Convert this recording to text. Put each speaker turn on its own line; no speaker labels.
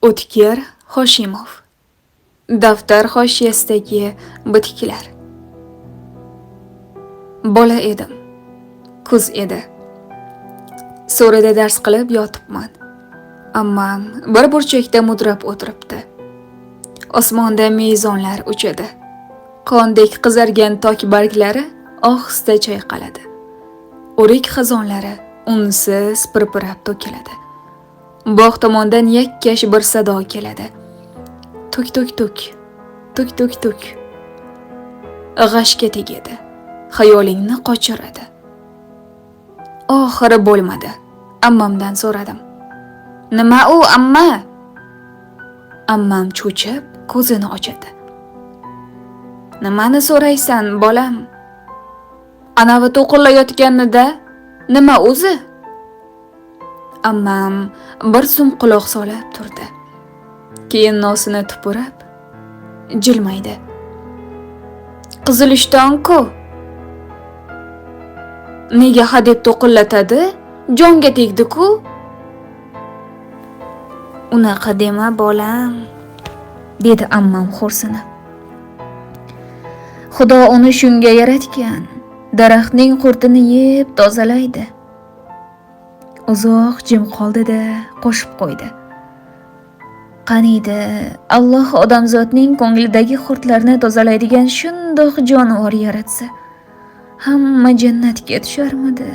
O'tkir Hoshimov. Daftar hoshiyasidagi bitiklar. Bola edim. Kuz edi. So'rida dars qilib yotibman. Ammam bir burchakda mudrab o'tiribdi. Osmonda mezonlar uchadi. Qondek qizargan tok barglari ohista chayqaladi. O'rik xazonlari unsiz pirpirab to'kiladi. Bog' tomondan yakkash bir sado keladi. Tuk tuk tuk. Tuk tuk tuk. G'ashga tegadi. Xayolingni qochiradi. Oxiri bo'lmadi. Ammamdan so'radim. "Nima u, amma?" Ammam cho'chib ko'zini ochadi. "Nimani so'raysan, bolam?" "Anavi to'qillayotganida nima o'zi?" Ammam bir zum quloq solib turdi. Keyin nosini tupurib jilmaydi. "Qizilishton-ku. Nega hadeb to'qillatadi? Jonga tegdi-ku." "Unaqa dema, bolam," dedi ammam xo'rsinib. "Xudo uni shunga yaratgan. Daraxtning qurtini yeb tozalaydi." Uzoq jim qoldi-da, qo'shib qo'ydi. "Qaniydi, Alloh odamzodning ko'nglidagi qurtlarni tozalaydigan shundoq jonivor yaratsa, hamma jannatga tusharmidi?"